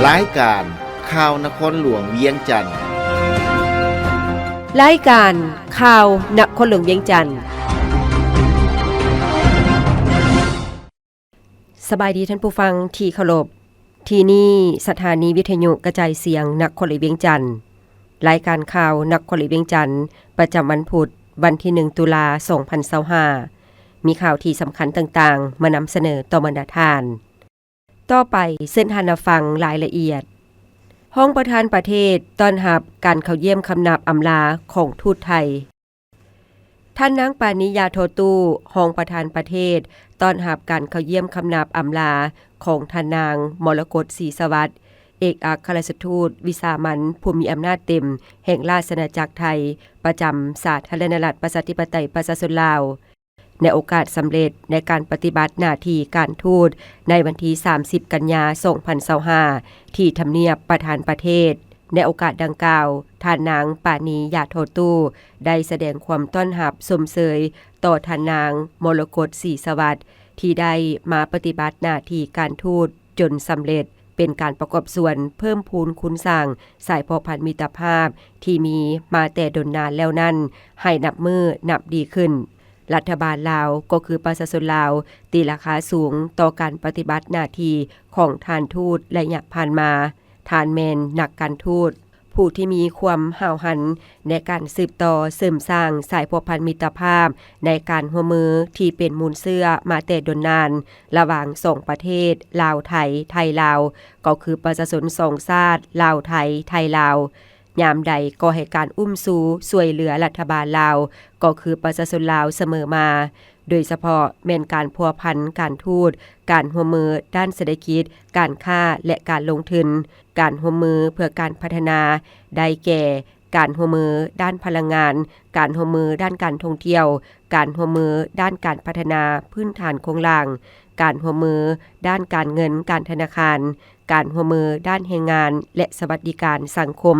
ລາຍການຂ່າວນະຄອນຫຼວງວຽງຈັນ. ລາຍການຂ່າວນະຄອນຫຼວງວຽງຈັນ. ສະບາຍດີທ່ານຜູ້ຟັງທີ່ເຄົາລົບ. ທີ່ນີ້ສະຖານີວິທະຍຸກະຈາຍສຽງນະຄອນຫຼວງວຽງຈັນ. ລາຍການຂ່າວນະຄອນຫຼວງວຽງຈັນ ປະຈຳວັນພຸດ ວັນທີໜຶ່ງ ຕຸລາ ສອງພັນຊາວຫ້າ ມີຂ່າວທີ່ສຳຄັນຕ່າງໆ ມານຳສະເໜີຕໍ່ບັນດາທ່ານ. ຕໍ່ໄປເຊີນທ່ານຮັບຟັງລາຍລະອຽດ. ຮອງປະທານປະເທດຕ້ອນຮັບການເຂົ້າຢ້ຽມຄຳນັບອຳລາຂອງທູດໄທ. ທ່ານນາງ ປານີ ຢາທໍ່ຕູ້ ຮອງປະທານປະເທດ ຕ້ອນຮັບການເຂົ້າຢ້ຽມຄຳນັບອຳລາຂອງທ່ານນາງ ມໍລະກົດ ສີສະຫວັດ ເອກອັກຄະລັດຖະທູດວິສາມັນຜູ້ມີອຳນາດເຕັມແຫ່ງລາຊະອານາຈັກໄທ ປະຈຳສາທາລະນະລັດ ປະຊາທິປະໄຕ ປະຊາຊົນລາວ. ໃນໂອກາດສຳເລັດໃນການປະຕິບັດໜ້າທີ່ການທູດໃນວັນທີສາມສິບ ກັນຍາ ສອງພັນຊາວຫ້າ ທີ່ທຳນຽບປະທານປະເທດ, ໃນໂອກາດດັ່ງກ່າວ, ທ່ານນາງ ປານີ ຢາທໍ່ຕູ້ ໄດ້ສະແດງຄວາມຕ້ອນຮັບຊົມເຊີຍຕໍ່ທ່ານນາງ ມໍລະກົດ ສີສະຫວັດ ທີ່ໄດ້ມາປະຕິບັດໜ້າທີ່ການທູດຈົນສຳເລັດ, ເປັນການປະກອບສ່ວນເພີ່ມພູນຄູນສ້າງສາຍພົວພັນມິດຕະພາບທີ່ມີມາແຕ່ດົນນານແລ້ວນັ້ນ ໃຫ້ນັບມື້ນັບດີຂຶ້ນ. ລັດຖະບານລາວ ກໍຄືປະຊາຊົນລາວ ຕີລາຄາສູງຕໍ່ການປະຕິບັດໜ້າທີ່ຂອງທ່ານທູດໄລຍະຜ່ານມາ. ທ່ານແມ່ນນັກການທູດ ຜູ້ທີ່ມີຄວາມຫ້າວຫັນໃນການສືບຕໍ່ເສີມສ້າງສາຍພົວພັນມິດຕະພາບ ໃນການຮ່ວມມືທີ່ເປັນມູນເຊື້ອມາແຕ່ດົນນານ ລະຫວ່າງສອງປະເທດ ລາວ-ໄທ, ໄທ-ລາວ ກໍຄືປະຊາຊົນສອງຊາດ ລາວ-ໄທ, ໄທ-ລາວ. ຍາມໃດກໍໃຫ້ການອຸ້ມຊູຊ່ວຍເຫຼືອລັດຖະບານລາວ ກໍຄືປະຊາຊົນລາວສະເໝີມາ, ໂດຍສະເພາະແມ່ນການພົວພັນການທູດ, ການຮ່ວມມືດ້ານເສດຖະກິດ, ການຄ້າ ແລະ ການລົງທຶນ, ການຮ່ວມມືເພື່ອການພັດທະນາ ໄດ້ແກ່ ການຮ່ວມມືດ້ານພະລັງງານ, ການຮ່ວມມືດ້ານການທ່ອງທ່ຽວ, ການຮ່ວມມືດ້ານການພັດທະນາພື້ນຖານໂຄງລ່າງ, ການຮ່ວມມືດ້ານການເງິນການທະນາຄານ, ການຮ່ວມມືດ້ານແຮງງານ ແລະ ສະຫວັດດີການສັງຄົມ,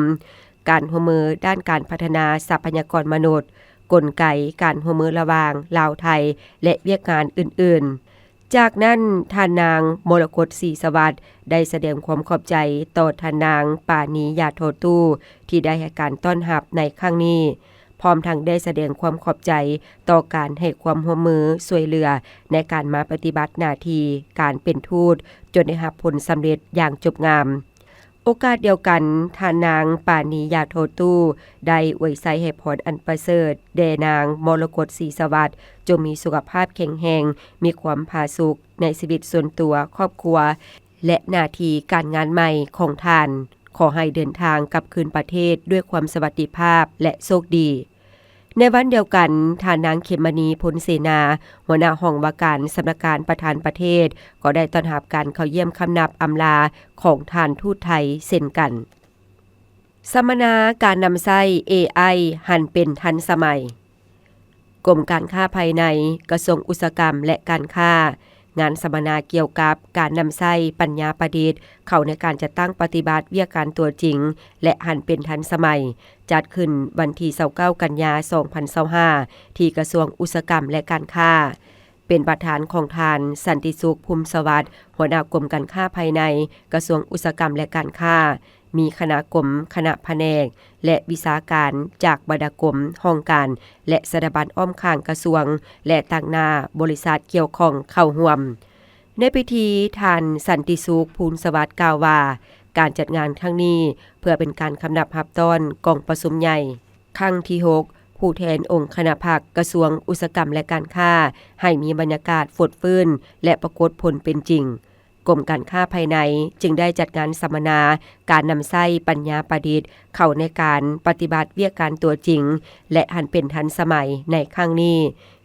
ການຮ່ວມມືດ້ານການພັດທະນາຊັບພະຍາກອນມະນຸດ, ກົນໄກການຮ່ວມມືລະຫວ່າງລາວ-ໄທ ແລະ ວຽກງານອື່ນໆ. ຈາກນັ້ນ, ທ່ານນາງ ມໍລະກົດ ສີສະຫວັດ ໄດ້ສະແດງຄວາມຂອບໃຈຕໍ່ທ່ານນາງ ປານີ ຢາທໍ່ຕູ້ ທີ່ໄດ້ໃຫ້ການຕ້ອນຮັບໃນຄັ້ງນີ້, ພ້ອມທັງໄດ້ສະແດງຄວາມຂອບໃຈຕໍ່ການໃຫ້ຄວາມຮ່ວມມືຊ່ວຍເຫຼືອໃນການມາປະຕິບັດໜ້າທີ່ການເປັນທູດ ຈົນໄດ້ຮັບຜົນສຳເລັດຢ່າງຈົບງາມ. ໂອກາດດຽວກັນ, ທ່ານນາງ ປານີ ຢາໂທຕູ້ ໄດ້ອວຍໄຊໃຫ້ພອນອັນປະເສີດແດ່ນາງ ມໍລະກົດ ສີສະຫວັດ ຈົ່ງມີສຸຂະພາບແຂງແຮງ, ມີຄວາມຜາສຸກໃນຊີວິດສ່ວນຕົວ, ຄອບຄົວ ແລະ ໜ້າທີ່ການງານໃໝ່ຂອງທ່ານ. ຂໍໃຫ້ເດີນທາງກັບຄືນປະເທດດ້ວຍຄວາມສະຫວັດດີພາບ ແລະ ໂຊກດີ. ໃນວັນດຽວກັນ, ທ່ານນາງ ເຂັມມະນີ ພົນເສນາ ຫົວໜ້າຫ້ອງວ່າການສຳນັກງານປະທານປະເທດ ກໍໄດ້ຕ້ອນຮັບການເຂົ້າຢ້ຽມຄຳນັບອຳລາຂອງທ່ານທູດໄທເຊັ່ນກັນ. ສຳມະນາການນຳໃຊ້ ເອໄອ ຫັນເປັນທັນສະໄໝ. ກົມການຄ້າພາຍໃນ, ກະຊວງອຸດສາຫະກຳ ແລະ ການຄ້າ, ງານສຳມະນາກ່ຽວກັບການນຳໃຊ້ປັນຍາປະດິດເຂົ້າໃນການຈັດຕັ້ງປະຕິບັດວຽກງານຕົວຈິງ ແລະ ຫັນເປັນທັນສະໄໝ, ຈັດຂຶ້ນວັນທີຊາວເກົ້າ ກັນຍາ ສອງພັນຊາວຫ້າ ທີ່ກະຊວງອຸດສາຫະກຳ ແລະ ການຄ້າ. ເປັນປະທານຂອງທ່ານ ສັນຕິສຸກ ພູມສະຫວັດ ຫົວໜ້າກົມການຄ້າພາຍໃນ, ກະຊວງອຸດສາຫະກຳ ແລະ ການຄ້າ, ມີຄະນະກົມ, ຄະນະພະແນກ ແລະ ວິຊາການຈາກບັນດາກົມ, ຫ້ອງການ ແລະ ສະຖາບັນອ້ອມຂ້າງກະຊວງ ແລະ ຕາງໜ້າບໍລິສັດກ່ຽວຂ້ອງເຂົ້າຮ່ວມ. ໃນພິທີ, ທ່ານ ສັນຕິສຸກ ພູມສະຫວັດ ກ່າວວ່າ ການຈັດງານຄັ້ງນີ້ ເພື່ອເປັນການຄຳນັບຮັບຕ້ອນກອງປະຊຸມໃຫຍ່ ຄັ້ງທີຫົກ ຜູ້ແທນອົງຄະນະພັກກະຊວງອຸດສາຫະກຳ ແລະ ການຄ້າ ໃຫ້ມີບັນຍາກາດຟົດຟື້ນ ແລະ ປາກົດຜົນເປັນຈິງ. ກົມການຄ້າພາຍໃນຈຶ່ງໄດ້ຈັດງານສຳມະນາການນຳໃຊ້ປັນຍາປະດິດເຂົ້າໃນການປະຕິບັດວຽກງານຕົວຈິງ ແລະ ຫັນເປັນທັນສະໄໝໃນຄັ້ງນີ້,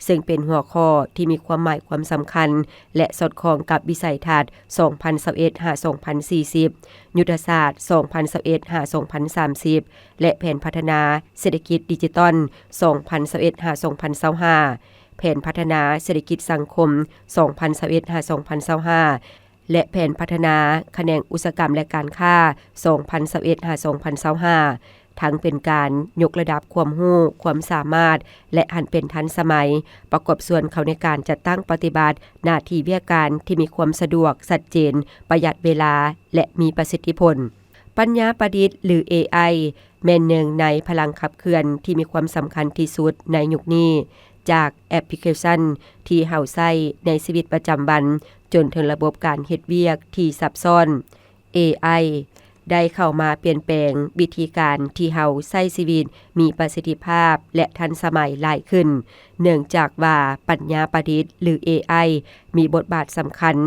ເຊິ່ງເປັນຫົວຂໍ້ທີ່ມີຄວາມໝາຍຄວາມສຳຄັນ ແລະ ສອດຄ່ອງກັບວິໄສທັດ ສອງພັນຊາວເອັດ ຫາ ສອງພັນສີ່ສິບ, ຍຸດທະສາດ ສອງພັນຊາວເອັດ ຫາ ສອງພັນສາມສິບ ແລະ ແຜນພັດທະນາເສດຖະກິດດິຈິຕອນ ສອງພັນຊາວເອັດ ຫາ ສອງພັນຊາວຫ້າ, ແຜນພັດທະນາເສດຖະກິດສັງຄົມ ສອງພັນຊາວເອັດ ຫາ ສອງພັນຊາວຫ້າ ແລະ ແຜນພັດທະນາຂະແໜງອຸດສາຫະກຳ ແລະ ການຄ້າ ສອງພັນຊາວເອັດ ຫາ ສອງພັນຊາວຫ້າ, ທັງເປັນການຍົກລະດັບຄວາມຮູ້, ຄວາມສາມາດ ແລະ ຫັນເປັນທັນສະໄໝ, ປະກອບສ່ວນເຂົ້າໃນການຈັດຕັ້ງປະຕິບັດໜ້າທີ່ວຽກການທີ່ມີຄວາມສະດວກ, ຊັດເຈນ, ປະຢັດເວລາ ແລະ ມີປະສິດທິຜົນ. ປັນຍາປະດິດ ຫຼື ເອໄອ ແມ່ນໜຶ່ງໃນພະລັງຂັບເຄື່ອນທີ່ມີຄວາມສຳຄັນທີ່ສຸດໃນຍຸກນີ້, ຈາກແອັບພລິເຄຊັນທີ່ເຮົາໃຊ້ໃນຊີວິດປະຈຳວັນ, ຈົນເຖິງລະບົບການເຮັດວຽກທີ່ຊັບຊ້ອນ. ເອໄອ ໄດ້ເຂົ້າມາປ່ຽນແປງວິທີການທີ່ເຮົາໃຊ້ຊີວິດມີປະສິດທິພາບ ແລະ ທັນສະໄໝຫຼາຍຂຶ້ນ, ເນື່ອງຈາກວ່າປັນຍາປະດິດ ຫຼື ເອໄອ ມີບົດບາດສຳຄັນ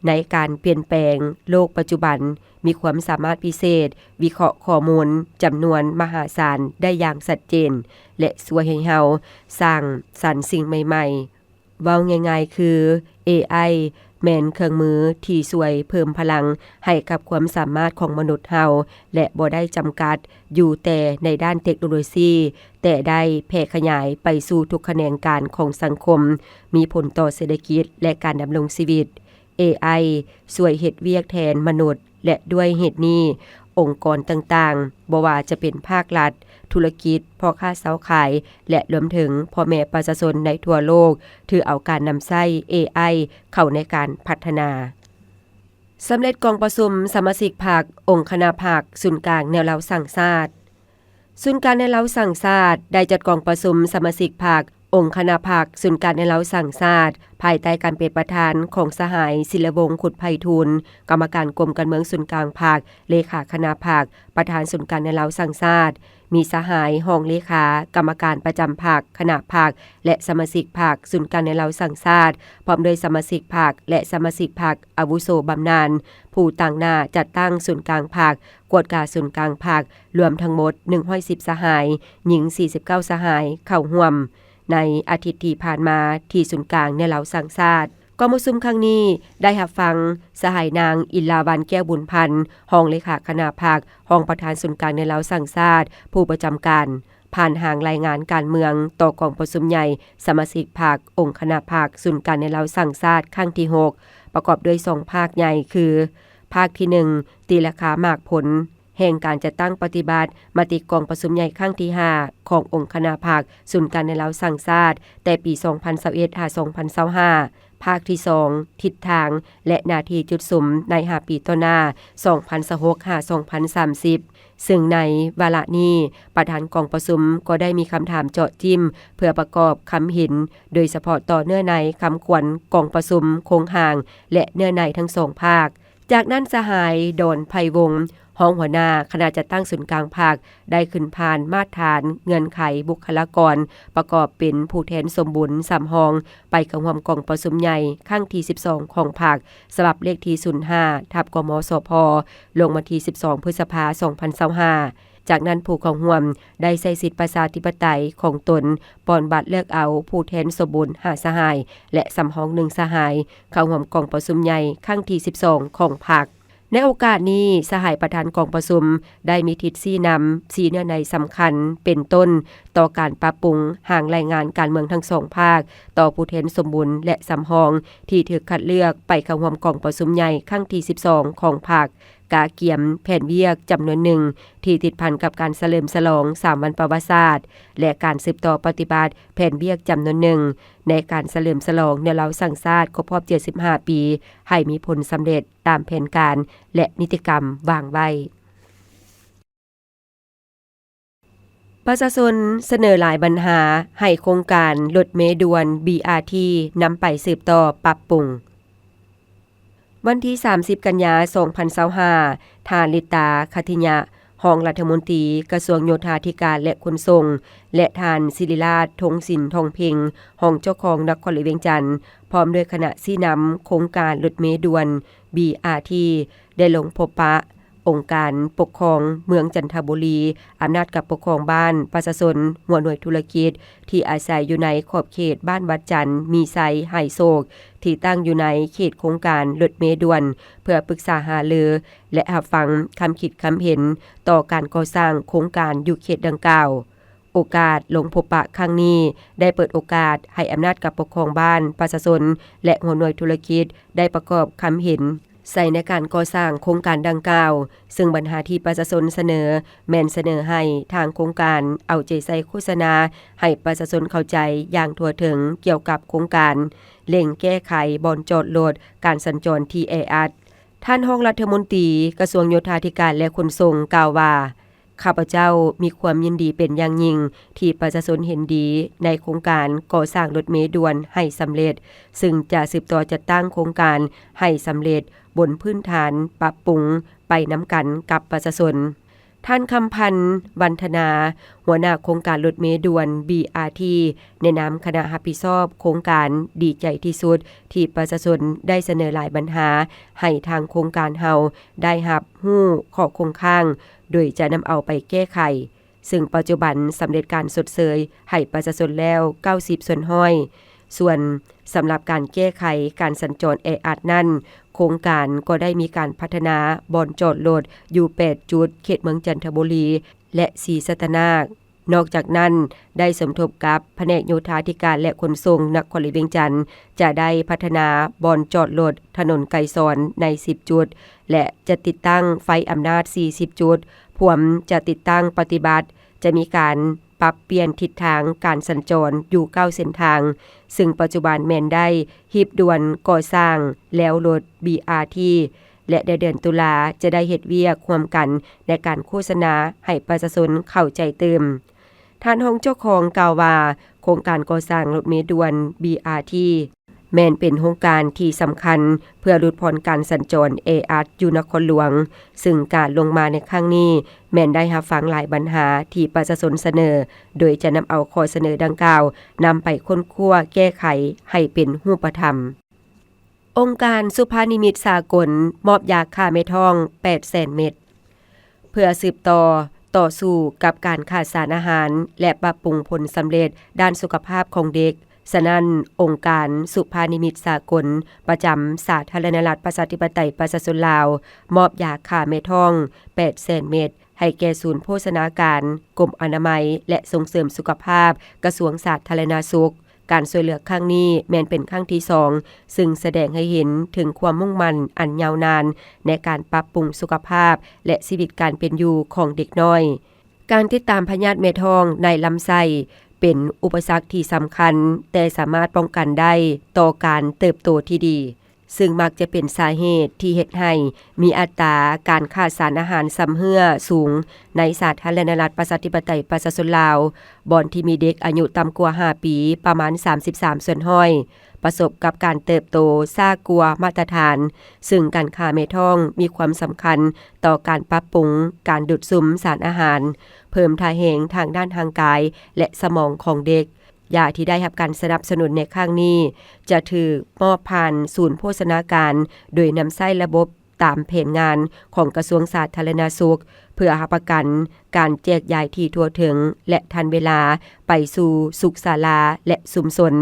ໃນການປ່ຽນແປງໂລກປັດຈຸບັນ, ມີຄວາມສາມາດພິເສດ, ວິເຄາະຂໍ້ມູນຈຳນວນມະຫາສານໄດ້ຢ່າງຊັດເຈນ ແລະ ຊ່ວຍໃຫ້ເຮົາສ້າງສັນສິ່ງໃໝ່ໆ. ເວົ້າງ່າຍໆຄື ເອໄອ ແມ່ນເຄື່ອງມືທີ່ຊ່ວຍເພີ່ມພະລັງໃຫ້ກັບຄວາມສາມາດຂອງມະນຸດເຮົາ ແລະ ບໍ່ໄດ້ຈຳກັດຢູ່ແຕ່ໃນດ້ານເຕັກໂນໂລຊີ, ແຕ່ໄດ້ແຜ່ຂະຫຍາຍໄປສູ່ທຸກຂະແໜງການຂອງສັງຄົມ, ມີຜົນຕໍ່ເສດຖະກິດ ແລະ ການດຳລົງຊີວິດ. ເອໄອ ຊ່ວຍເຮັດວຽກແທນມະນຸດ ແລະ ດ້ວຍເຫດນີ້, ອົງກອນຕ່າງໆ, ບໍ່ວ່າຈະເປັນພາກລັດ, ທຸລະກິດ, ພໍ່ຄ້າຊາວຂາຍ ແລະ ລວມເຖິງພໍ່ແມ່ປະຊາຊົນໃນທົ່ວໂລກ, ຖືເອົາການນຳໃຊ້ເອໄອເຂົ້າໃນການພັດທະນາ. ສຳເລັດກອງປະຊຸມສະມາຊິກພັກ, ອົງຄະນະພັກ, ສູນກາງແນວລາວສ້າງຊາດ. ສູນກາງແນວລາວສ້າງຊາດ ໄດ້ຈັດກອງປະຊຸມສະມາຊິກພັກ, ອົງຄະນະພັກ, ສູນກາງແນວລາວສ້າງຊາດ, ພາຍໃຕ້ການເປັນປະທານຂອງສະຫາຍ ສິລະວົງ ຂຸດໄພທູນ, ກຳມະການກົມການເມືອງສູນກາງພັກ, ເລຂາຄະນະພັກ, ປະທານສູນກາງແນວລາວສ້າງຊາດ, ມີສະຫາຍຮອງເລຂາ, ກຳມະການປະຈຳພັກ, ຄະນະພັກ ແລະ ສະມາຊິກພັກສູນກາງແນວລາວສ້າງຊາດ, ພ້ອມດ້ວຍສະມາຊິກພັກ ແລະ ສະມາຊິກພັກອາວຸໂສບຳນານ, ຜູ້ຕາງໜ້າຈັດຕັ້ງສູນກາງພັກ, ກວດກາສູນກາງພັກ, ລວມທັງໝົດໜຶ່ງຮ້ອຍສິບສະຫາຍ, ຍິງສີ່ສິບເກົ້າສະຫາຍ ເຂົ້າຮ່ວມ. ໃນອາທິດທີ່ຜ່ານມາ ທີ່ສູນກາງແນວລາວສ້າງຊາດ, ກອງປະຊຸມຄັ້ງນີ້ໄດ້ຮັບຟັງສະຫາຍນາງ ອິນລາວັນ ແກ້ວບຸນພັນ, ຮອງເລຂາຄະນະພັກ, ຮອງປະທານສູນກາງແນວລາວສ້າງຊາດ, ຜູ້ປະຈຳການ, ຜ່ານຮ່າງລາຍງານການເມືອງຕໍ່ກອງປະຊຸມໃຫຍ່ສະມາຊິກພັກ, ອົງຄະນະພັກ, ສູນກາງແນວລາວສ້າງຊາດ ຄັ້ງທີຫົກ, ປະກອບດ້ວຍສອງພາກໃຫຍ່ຄື ພາກທີໜຶ່ງ, ຕີລາຄາໝາກຜົນ ແຫ່ງການຈັດຕັ້ງປະຕິບັດມະຕິກອງປະຊຸມໃຫຍ່ຄັ້ງທີຫ້າ ຂອງອົງຄະນະພັກສູນກາງແນວລາວສ້າງຊາດ ແຕ່ປີສອງພັນຊາວເອັດ ຫາ ສອງພັນຊາວຫ້າ, ພາກທີສອງ ທິດທາງ ແລະ ໜ້າທີ່ຈຸດສຸມໃນຫ້າປີຕໍ່ໜ້າ ສອງພັນຊາວຫົກ ຫາ ສອງພັນສາມສິບ, ເຊິ່ງໃນວາລະນີ້ ປະທານກອງປະຊຸມກໍໄດ້ມີຄຳຖາມເຈາະຈິ້ມເພື່ອປະກອບຄຳເຫັນ, ໂດຍສະເພາະຕໍ່ເນື້ອໃນຄຳຂວັນກອງປະຊຸມ, ໂຄງຮ່າງ ແລະ ເນື້ອໃນທັງສອງພາກ. ຈາກນັ້ນ ສະຫາຍ ດອນ ໄພວົງ ຮອງຫົວໜ້າຄະນະຈັດຕັ້ງສູນກາງພັກ ໄດ້ຂຶ້ນຜ່ານມາດຖານເງື່ອນໄຂບຸກຄະລາກອນ ປະກອບເປັນຜູ້ແທນສົມບູນສຳຮອງ ໄປເຂົ້າຮ່ວມກອງປະຊຸມໃຫຍ່ຄັ້ງທີສິບສອງຂອງພັກ ສະບັບເລກທີສູນຫ້າ ທັບ ກມສພ ລົງວັນທີສິບສອງ ພຶດສະພາ ສອງພັນຊາວຫ້າ. ຈາກນັ້ນ ຜູ້ເຂົ້າຮ່ວມໄດ້ໃຊ້ສິດປະຊາທິປະໄຕຂອງຕົນ ປ່ອນບັດເລືອກເອົາຜູ້ແທນສົມບູນຫ້າສະຫາຍ ແລະ ສຳຮອງໜຶ່ງສະຫາຍ ເຂົ້າຮ່ວມກອງປະຊຸມໃຫຍ່ຄັ້ງທີສິບສອງຂອງພັກ. ໃນໂອກາດນີ້ ສະຫາຍປະທານກອງປະຊຸມໄດ້ມີທິດຊີ້ນຳສີ່ເນື້ອໃນສຳຄັນ ເປັນຕົ້ນ ຕໍ່ການປັບປຸງຮ່າງລາຍງານການເມືອງທັງສອງພາກ ຕໍ່ຜູ້ແທນສົມບູນ ແລະ ສຳຮອງ ທີ່ຖືກຄັດເລືອກໄປເຂົ້າຮ່ວມກອງປະຊຸມໃຫຍ່ຄັ້ງທີສິບສອງຂອງພັກ, ກະກຽມແຜນວຽກຈຳນວນໜຶ່ງ ທີ່ຕິດພັນກັບການສະເຫຼີມສະຫຼອງສາມວັນປະຫວັດສາດ ແລະ ການສືບຕໍ່ປະຕິບັດແຜນວຽກຈຳນວນໜຶ່ງ ໃນການສະເຫຼີມສະຫຼອງແນວລາວສ້າງຊາດຄົບຮອບເຈັດສິບຫ້າປີ ໃຫ້ມີຜົນສຳເລັດຕາມແຜນການ ແລະ ນິຕິກຳວາງໄວ້. ປະຊາຊົນສະເໜີຫຼາຍບັນຫາໃຫ້ໂຄງການລົດເມດ່ວນ ບີອາທີ ນຳໄປສືບຕໍ່ປັບປຸງ. ວັນທີສາມສິບ ກັນຍາ ສອງພັນຊາວຫ້າ, ທ່ານ ລິດຕາ ຄັດທິຍະ ຮອງລັດຖະມົນຕີກະຊວງໂຍທາທິການ ແລະ ຂົນສົ່ງ ແລະ ທ່ານ ສິລິລາດ ທົງສິນທອງເພັງ ຮອງເຈົ້າຄອງນະຄອນຫຼວງວຽງຈັນ ພ້ອມດ້ວຍຄະນະຊີ້ນຳໂຄງການລົດເມດ່ວນ ບີອາທີ ໄດ້ລົງພົບປະ ອົງການປົກຄອງເມືອງຈັນທະບູລີ, ອຳນາດການປົກຄອງບ້ານ, ປະຊາຊົນ, ຫົວໜ່ວຍທຸລະກິດທີ່ອາໄສຢູ່ໃນຂອບເຂດບ້ານວັດຈັນ, ມີໄຊ, ໄຮໂສກ ທີ່ຕັ້ງຢູ່ໃນເຂດໂຄງການລົດເມດ່ວນ ເພື່ອປຶກສາຫາລື ແລະ ຮັບຟັງຄຳຄິດຄຳເຫັນຕໍ່ການກໍ່ສ້າງໂຄງການຢູ່ເຂດດັ່ງກ່າວ. ໂອກາດລົງພົບປະຄັ້ງນີ້ ໄດ້ເປີດໂອກາດໃຫ້ອຳນາດການປົກຄອງບ້ານ, ປະຊາຊົນ ແລະ ຫົວໜ່ວຍທຸລະກິດ ໄດ້ປະກອບຄຳເຫັນ ໃຊ້ໃນການກໍ່ສ້າງໂຄງການດັ່ງກ່າວ, ເຊິ່ງບັນຫາທີ່ປະຊາຊົນສະເໜີ ແມ່ນສະເໜີໃຫ້ທາງໂຄງການເອົາໃຈໃສ່ໂຄສະນາໃຫ້ປະຊາຊົນເຂົ້າໃຈຢ່າງທົ່ວເຖິງກ່ຽວກັບໂຄງການ, ເລັ່ງແກ້ໄຂບ່ອນຈອດລົດ, ການສັນຈອນທີ່ແອອັດ. ທ່ານຮອງລັດຖະມົນຕີກະຊວງໂຍທາທິການ ແລະ ຂົນສົ່ງ ກ່າວວ່າ, ຂ້າພະເຈົ້າມີຄວາມຍິນດີເປັນຢ່າງຍິ່ງທີ່ປະຊາຊົນເຫັນດີໃນໂຄງການກໍ່ສ້າງລົດເມດ່ວນໃຫ້ສຳເລັດ, ຊຶ່ງຈະສືບຕໍ່ຈັດຕັ້ງໂຄງການໃຫ້ສຳເລັດບົນພື້ນຖານປັບປຸງໄປນຳກັນກັບປະຊາຊົນ. ທ່ານ ຄຳພັນ ວັນທະນາ, ຫົວໜ້າໂຄງການລົດເມດ່ວນ ບີອາທີ ໃນນາມຄະນະຮັບຜິດຊອບໂຄງການ ດີໃຈທີ່ສຸດທີ່ປະຊາຊົນໄດ້ສະເໜີຫຼາຍບັນຫາໃຫ້ທາງໂຄງການເຮົາໄດ້ຮັບຮູ້ຂໍ້ຄົງຄ້າງ ໂດຍຈະນຳເອົາໄປແກ້ໄຂ, ເຊິ່ງປັດຈຸບັນສຳເລັດການຊົດເຊີຍໃຫ້ປະຊາຊົນແລ້ວເກົ້າສິບສ່ວນຮ້ອຍ. ສ່ວນສຳລັບການແກ້ໄຂການສັນຈອນແອອັດນັ້ນ, ໂຄງການກໍໄດ້ມີການພັດທະນາບ່ອນຈອດລົດຢູ່ແປດຈຸດ ເຂດເມືອງຈັນທະບູລີ ແລະ ສີສັດຕະນາກ. ນອກຈາກນັ້ນ, ໄດ້ສົມທົບກັບພະແນກໂຍທາທິການ ແລະ ຂົນສົ່ງນະຄອນຫຼວງວຽງຈັນ ຈະໄດ້ພັດທະນາບ່ອນຈອດລົດຖະໜົນໄກສອນໃນສິບຈຸດ ແລະ ຈະຕິດຕັ້ງໄຟອຳນາດສີ່ສິບຈຸດ, ພວມຈະຕິດຕັ້ງປະຕິບັດ, ຈະມີການປັບປ່ຽນທິດທາງການສັນຈອນຢູ່ເກົ້າເສັ້ນທາງ, ຊຶ່ງປັດຈຸບັນແມ່ນໄດ້ຮີບດ່ວນກໍ່ສ້າງແລ້ວລົດ ບີອາທີ ແລະ ໃນເດືອນຕຸລາຈະໄດ້ເຮັດວຽກຮ່ວມກັນໃນການໂຄສະນາໃຫ້ປະຊາຊົນເຂົ້າໃຈຕື່ມ. ທ່ານຮອງເຈົ້າຂອງກ່າວວ່າ, ໂຄງການກໍ່ສ້າງລົດເມດ່ວນ ບີອາທີ ແມ່ນເປັນໂຄງການທີ່ສຳຄັນເພື່ອຫຼຸດຜ່ອນການສັນຈອນແອອັດຢູ່ນະຄອນຫຼວງ, ຊຶ່ງການລົງມາໃນຄັ້ງນີ້ແມ່ນໄດ້ຮັບຟັງຫຼາຍບັນຫາທີ່ປະຊາຊົນສະເໜີ, ໂດຍຈະນຳເອົາຂໍ້ສະເໜີດັ່ງກ່າວນຳໄປຄົ້ນຄວ້າແກ້ໄຂໃຫ້ເປັນຮູບປະທຳ. ອົງການສຸພານິມິດສາກົນມອບຢາຂ້າແມ່ທ້ອງແປດແສນເມັດ ເພື່ອສືບຕໍ່ຕໍ່ສູ້ກັບການຂາດສານອາຫານ ແລະ ປັບປຸງຜົນສຳເລັດດ້ານສຸຂະພາບຂອງເດັກ. ສະນັ້ນ, ອົງການສຸພານິມິດສາກົນປະຈຳສາທາລະນະລັດປະຊາທິປະໄຕປະຊາຊົນລາວ ມອບຢາຂ້າແມ່ທ້ອງແປດແສນເມັດ ໃຫ້ແກ່ສູນໂພຊະນາການ, ກົມອະນາໄມ ແລະ ສົ່ງເສີມສຸຂະພາບ, ກະຊວງສາທາລະນະສຸກ. ການຊ່ວຍເຫຼືອຄັ້ງນີ້ແມ່ນເປັນຄັ້ງທີສອງ, ຊຶ່ງສະແດງໃຫ້ເຫັນເຖິງຄວາມມຸ່ງໝັ້ນອັນຍາວນານໃນການປັບປຸງສຸຂະພາບ ແລະ ຊີວິດການເປັນຢູ່ຂອງເດັກນ້ອຍ. ການຕິດຕາມພະຍາດແມ່ທ້ອງໃນລຳໄສ້ເປັນອຸປະສັກທີ່ສຳຄັນ, ແຕ່ສາມາດປ້ອງກັນໄດ້ຕໍ່ການເຕີບໂຕທີ່ດີ. ຊຶ່ງມັກຈະເປັນສາເຫດທີ່ເຮັດໃຫ້ມີອັດຕາການຂາດສານອາຫານຊຳເຮື້ອສູງໃນສາທາລະນະລັດປະຊາທິປະໄຕປະຊາຊົນລາວ, ບ່ອນທີ່ມີເດັກອາຍຸຕ່ຳກວ່າຫ້າປີປະມານສາມສິບສາມສ່ວນຮ້ອຍ ປະສົບກັບການເຕີບໂຕຊ້າກວ່າມາດຕະຖານ, ຊຶ່ງການຂ້າແມ່ທ້ອງມີຄວາມສຳຄັນຕໍ່ການປັບປຸງການດູດຊຶມສານອາຫານ, ເພີ່ມທ່າແຮງທາງດ້ານຮ່າງກາຍ ແລະ ສະໝອງຂອງເດັກ. ຢາທີ່ໄດ້ຮັບການສະໜັບສະໜູນໃນຄັ້ງນີ້ ຈະຖືກມອບຜ່ານສູນໂພຊະນາການ ໂດຍນຳໃຊ້ລະບົບຕາມແຜນງານຂອງກະຊວງສາທາລະນະສຸກ ເພື່ອຮັບປະກັນການແຈກຢາຍທີ່ທົ່ວເຖິງ ແລະ ທັນເວລາໄປສູ່ສຸກສາລາ ແລະ ຊຸມຊົນ.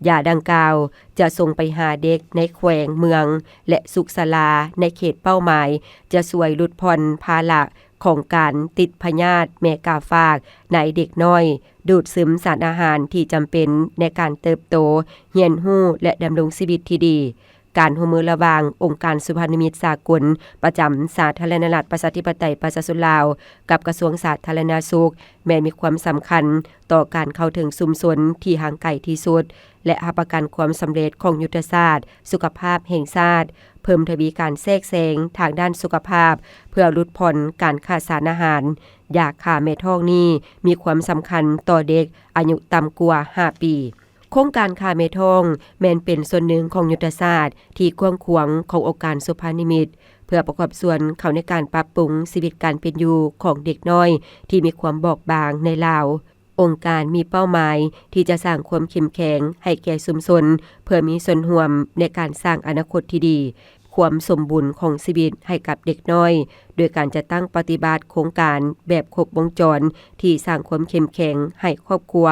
ຢາດັ່ງກ່າວຈະສົ່ງໄປຫາເດັກໃນແຂວງ, ເມືອງ ແລະ ສຸກສາລາໃນເຂດເປົ້າໝາຍ, ຈະຊ່ວຍຫຼຸດຜ່ອນພາລະ ຂອງການຕິດພະຍາດແມ່ກາຝາກໃນເດັກນ້ອຍ, ດູດຊຶມສານອາຫານທີ່ຈຳເປັນໃນການເຕີບໂຕ, ຮຽນຮູ້ ແລະ ດຳລົງຊີວິດທີ່ດີ. ການຮ່ວມມືລະຫວ່າງອົງການສຸພານິມິດສາກົນປະຈຳສາທາລະນະລັດປະຊາທິປະໄຕປະຊາຊົນລາວ ກັບກະຊວງສາທາລະນະສຸກ ແມ່ນມີຄວາມສຳຄັນຕໍ່ການເຂົ້າເຖິງຊຸມຊົນທີ່ຫ່າງໄກທີ່ສຸດ ແລະ ຮັບປະກັນຄວາມສຳເລັດຂອງຍຸດທະສາດສຸຂະພາບແຫ່ງຊາດ, ເພີ່ມທະວີການແຊກແຊງທາງດ້ານສຸຂະພາບ ເພື່ອຫຼຸດຜ່ອນການຂາດສານອາຫານ. ຢາຂ້າແມ່ທ້ອງນີ້ມີຄວາມສຳຄັນຕໍ່ເດັກອາຍຸຕ່ຳກວ່າຫ້າປີ. ໂຄງການຂ້າແມ່ທ້ອງແມ່ນເປັນສ່ວນໜຶ່ງຂອງຍຸດທະສາດທີ່ກວ້າງຂວາງຂອງອົງການສຸພານິມິດ ເພື່ອປະກອບສ່ວນເຂົ້າໃນການປັບປຸງຊີວິດການເປັນຢູ່ຂອງເດັກນ້ອຍທີ່ມີຄວາມບອບບາງໃນລາວ. ອົງການມີເປົ້າໝາຍທີ່ຈະສ້າງຄວາມເຂັ້ມແຂງໃຫ້ແກ່ຊຸມຊົນ ເພື່ອມີສ່ວນຮ່ວມໃນການສ້າງອະນາຄົດທີ່ດີ, ຄວາມສົມບູນຂອງຊີວິດໃຫ້ກັບເດັກນ້ອຍ, ໂດຍການຈັດຕັ້ງປະຕິບັດໂຄງການແບບຄົບວົງຈອນທີ່ສ້າງຄວາມເຂັ້ມແຂງໃຫ້ຄອບຄົວ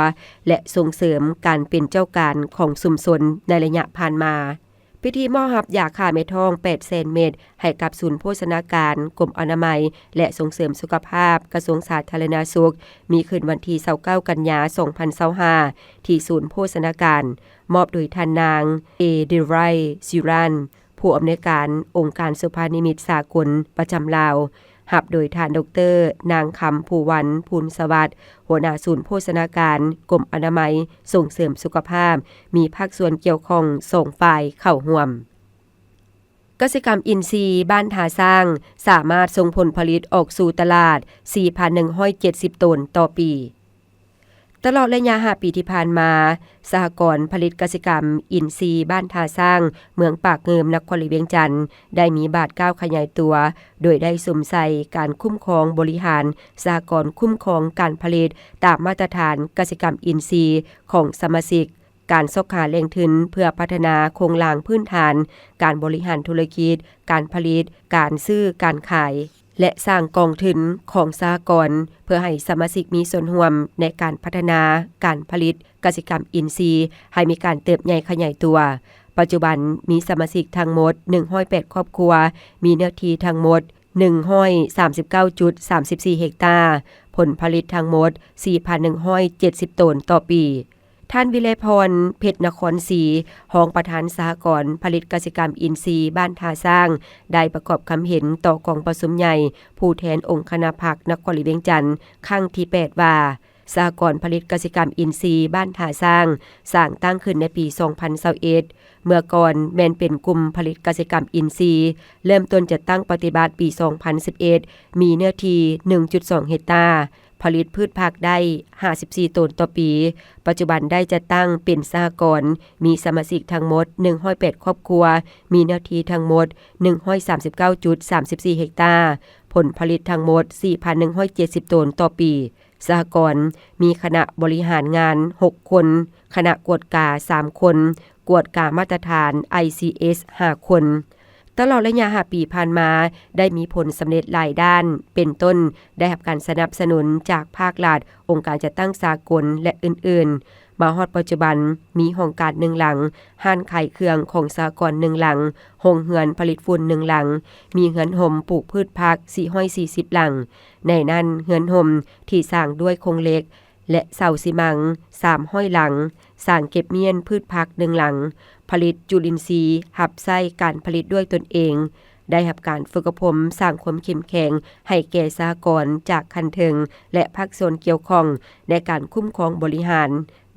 ແລະ ສົ່ງເສີມການເປັນເຈົ້າການຂອງຊຸມຊົນໃນໄລຍະຜ່ານມາ. ພິທີມອບຮັບຢາຂ້າແມ່ທ້ອງແປດແສນເມັດໃຫ້ກັບສູນໂພຊະນາການ, ກົມອະນາໄມ ແລະ ສົ່ງເສີມສຸຂະພາບ, ກະຊວງສາທາລະນະສຸກ ມີຂຶ້ນວັນທີຊາວເກົ້າ ກັນຍາ ສອງພັນຊາວຫ້າ ທີ່ສູນໂພຊະນາການ, ມອບໂດຍທ່ານນາງ ເອ ເດໄຣ ຊີຣານ ຜູ້ອຳນວຍການອົງການສຸພານິມິດສາກົນປະຈຳລາວ, ຮັບໂດຍທ່ານ ດອກເຕີ ນາງຄຳພູວັນ ພູນສະຫວັດ ຫົວໜ້າສູນໂພຊະນາການ ກົມອະນາໄມສົ່ງເສີມສຸຂະພາບ, ມີພາກສ່ວນກ່ຽວຂ້ອງສອງຝ່າຍເຂົ້າຮ່ວມ. ກະສິກຳອິນຊີບ້ານທ່າຊ້າງ ສາມາດສົ່ງຜົນຜະລິດອອກສູ່ຕະຫຼາດ ສີ່ພັນໜຶ່ງຮ້ອຍເຈັດສິບໂຕນຕໍ່ປີ. ຕະຫຼອດໄລຍະຫ້າປີທີ່ຜ່ານມາ, ສະຫະກອນຜະລິດກະສິກຳອິນຊີບ້ານທ່າຊ້າງ ເມືອງປາກງື່ມ ນະຄອນຫຼວງວຽງຈັນ ໄດ້ມີບາດກ້າວຂະຫຍາຍຕົວ, ໂດຍໄດ້ສຸມໃສ່ການຄຸ້ມຄອງບໍລິຫານສະຫະກອນຄຸ້ມຄອງການຜະລິດຕາມມາດຕະຖານກະສິກຳອິນຊີຂອງສະມາຊິກ, ການຊອກຫາແຫຼ່ງທຶນເພື່ອພັດທະນາໂຄງລ່າງພື້ນຖານ, ການບໍລິຫານທຸລະກິດ, ການຜະລິດ, ການຊື້, ການຂາຍ ແລະ ສ້າງກອງທຶນຂອງສະຫະກອນ ເພື່ອໃຫ້ສະມາຊິກມີສ່ວນຮ່ວມໃນການພັດທະນາການຜະລິດກະສິກຳອິນຊີໃຫ້ມີການເຕີບໃຫຍ່ຂະຫຍາຍຕົວ. ປັດຈຸບັນມີສະມາຊິກທັງໝົດໜຶ່ງຮ້ອຍແປດຄອບຄົວ, ມີເນື້ອທີ່ທັງໝົດໜຶ່ງຮ້ອຍສາມສິບເກົ້າຈຸດສາມສິບສີ່ເຮັກຕາ, ຜົນຜະລິດທັງໝົດສີ່ພັນໜຶ່ງຮ້ອຍເຈັດສິບໂຕນຕໍ່ປີ. ທ່ານ ວິໄລພອນ ເພັດນະຄອນສີ ຮອງປະທານສະຫະກອນຜະລິດກະສິກຳອິນຊີບ້ານທ່າຊ້າງ ໄດ້ປະກອບຄຳເຫັນຕໍ່ກອງປະຊຸມໃຫຍ່ຜູ້ແທນອົງຄະນະພັກນະຄອນຫຼວງວຽງຈັນ ຄັ້ງທີແປດ ວ່າ ສະຫະກອນຜະລິດກະສິກຳອິນຊີບ້ານທ່າຊ້າງ ສ້າງຕັ້ງຂຶ້ນໃນປີສອງພັນຊາວເອັດ, ເມື່ອກ່ອນແມ່ນເປັນກຸ່ມຜະລິດກະສິກຳອິນຊີ, ເລີ່ມຕົ້ນຈັດຕັ້ງປະຕິບັດປີສອງພັນສິບເອັດ ມີເນື້ອທີ່ໜຶ່ງຈຸດສອງເຮັກຕາ, ຜະລິດພືດຜັກໄດ້ຫ້າສິບສີ່ໂຕນຕໍ່ປີ, ປັດຈຸບັນໄດ້ຈັດຕັ້ງເປັນສະຫະກອນ, ມີສະມາຊິກທັງໝົດໜຶ່ງຮ້ອຍແປດຄອບຄົວ, ມີເນື້ອທີ່ທັງໝົດໜຶ່ງຮ້ອຍສາມສິບເກົ້າຈຸດສາມສິບສີ່ເຮັກຕາ, ຜົນຜະລິດທັງໝົດສີ່ພັນໜຶ່ງຮ້ອຍເຈັດສິບໂຕນຕໍ່ປີ. ສະຫະກອນມີຄະນະບໍລິຫານງານຫົກຄົນ, ຄະນະກວດກາສາມຄົນ, ກວດກາມາດຕະຖານ ໄອຊີເອສ ຫ້າຄົນ. ຕະຫຼອດໄລຍະຫ້າປີຜ່ານມາ ໄດ້ມີຜົນສຳເລັດຫຼາຍດ້ານ, ເປັນຕົ້ນ ໄດ້ຮັບການສະໜັບສະໜູນຈາກພາກລັດ, ອົງການຈັດຕັ້ງສາກົນ ແລະ ອື່ນໆ. ມາຮອດປັດຈຸບັນ, ມີຫ້ອງການໜຶ່ງຫຼັງ, ຮ້ານຂາຍເຄື່ອງຂອງສະຫະກອນໜຶ່ງຫຼັງ, ໂຮງເຮືອນຜະລິດຝຸ່ນໜຶ່ງຫຼັງ, ມີເຮືອນຮົ່ມປູກພືດຜັກສີ່ຮ້ອຍສີ່ສິບຫຼັງ. ໃນນັ້ນ, ເຮືອນຮົ່ມທີ່ສ້າງດ້ວຍໂຄງເຫຼັກ ແລະ ເສົາຊີມັງສາມຮ້ອຍຫຼັງ, ສາງເກັບມ້ຽນພືດຜັກໜຶ່ງຫຼັງ, ຜະລິດຈຸລິນຊີຮັບໃຊ້ການຜະລິດດ້ວຍຕົນເອງ, ໄດ້ຮັບການຝຶກອົບຮົມສ້າງຄວາມເຂັ້ມແຂງໃຫ້ແກ່ສະຫະກອນຈາກຂັ້ນເທິງ ແລະ ພາກສ່ວນກ່ຽວຂ້ອງໃນການຄຸ້ມຄອງບໍລິຫານ.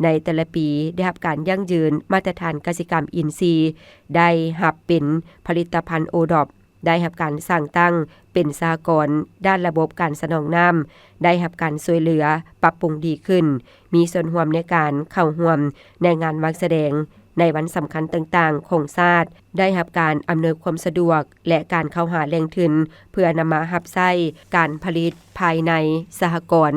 ໃນແຕ່ລະປີໄດ້ຮັບການຢັ້ງຢືນມາດຕະຖານກະສິກຳອິນຊີ, ໄດ້ຮັບເປັນຜະລິດຕະພັນໂອດອບ. ໄດ້ຮັບການສ້າງຕັ້ງເປັນສະຫະກອນດ້ານລະບົບການສະໜອງນ້ຳ, ໄດ້ຮັບການຊ່ວຍເຫຼືອປັບປຸງດີຂຶ້ນ, ມີສ່ວນຮ່ວມໃນການເຂົ້າຮ່ວມໃນງານວາງສະແດງໃນວັນສຳຄັນຕ່າງໆຂອງຊາດ, ໄດ້ຮັບການອຳນວຍຄວາມສະດວກ ແລະ ການເຂົ້າຫາແຫຼ່ງທຶນ ເພື່ອນຳມາຮັບໃຊ້ການຜະລິດພາຍໃນສະຫະກອນ.